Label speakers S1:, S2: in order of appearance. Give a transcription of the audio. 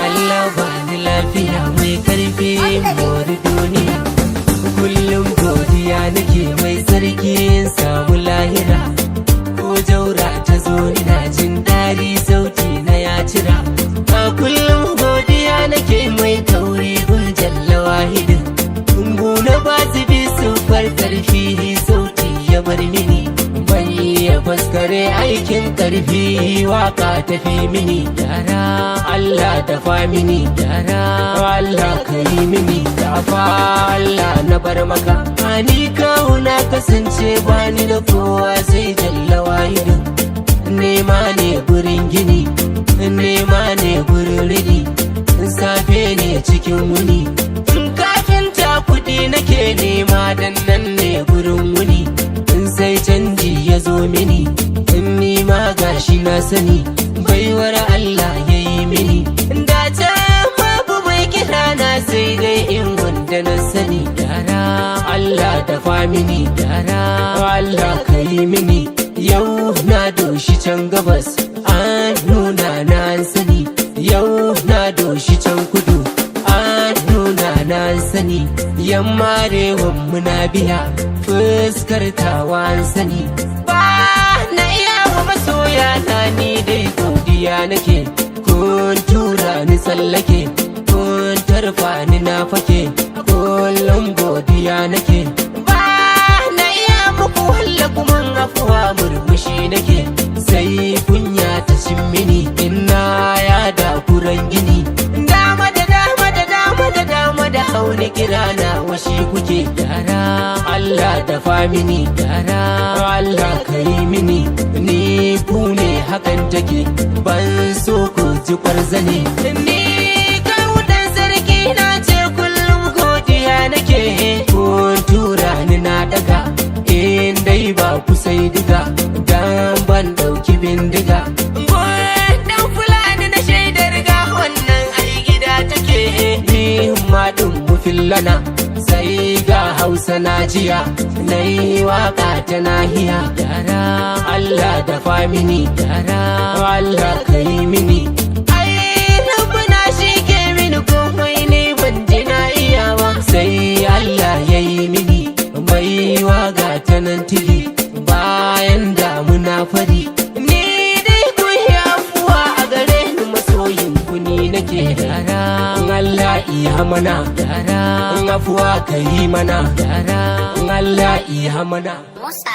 S1: Allah ba ni lafiya mai karfi mori duniya. Kullum godiya nake mai sarki in samu lahira. Ko jaura ta zo ina jin dari, sauti na ya cira. A kullum godiya nake mai kauri gun jalla wahidin. Guna ba su bi su karfi, sauti ya bar mini. Ban iya faskare aikin karfi, waka tafi mini. Yara Allah tafa mini, yara Allah ka yi mini, tafa Allah na bar maka. Ni kawo na kasance bani da kowa sai jalla wahidin. Nema ne gurin gini, nema ne gurin rini, safe ne cikin wuni. Kafinta kuɗi nake nema, dan nan ne gurin wuni. In sai canji ya zo mini, in nima gashi na sani, baiwar Allah ya yi mini. Da can babu mai kira na sai dai in wanda na sani. Yara Allah tafa mini, yara Allah ka yi mini. Yau na doshi can gabas, an nuna na sani. Yau na doshi can kudu, an nuna na sani. Yamma arewan muna biya, fuskar tawa an sani. Ba na iya wa masoya na, ni dai godiya nake. Kun tura ni tsallake, kun tarfa ni na fake, kullum godiya nake. Ba na iya muku walla kuma afuwa, murmushi nake. Sai kunya ta cin mini ina ya da kuran gini. Dama da dama da dama da dama da hauni kira na washi kuke. Yara Allah tafa mini, yara Allah ka yi mini. Ni ku ne hakan take, ban so ku ji kwarzane. Ni kawo dan sarki na ce kullum godiya nake. Kun tura ni na daga, in dai ba ku sai diga, dan ban dauki bindiga. Dan fulani na shaidar ga wannan ai gida take. Ni ma din mu fillana, sai ga Hausa na jiya, na yi waka ta nahiya. Yara Allah dafa mini, yara Allah ka yi mini. Ai rabbana shi ke mini komai, ne ban ji na iya ba. Sai Allah ya yi mini baiwa ga ta nan tili bayan damuna fari. Ni dai ku yi afuwa a gare ni, masoyin ku ni nake. Yara Allah iya mana, yara afuwa ka yi mana, yara Allah iya mana.
S2: Musa.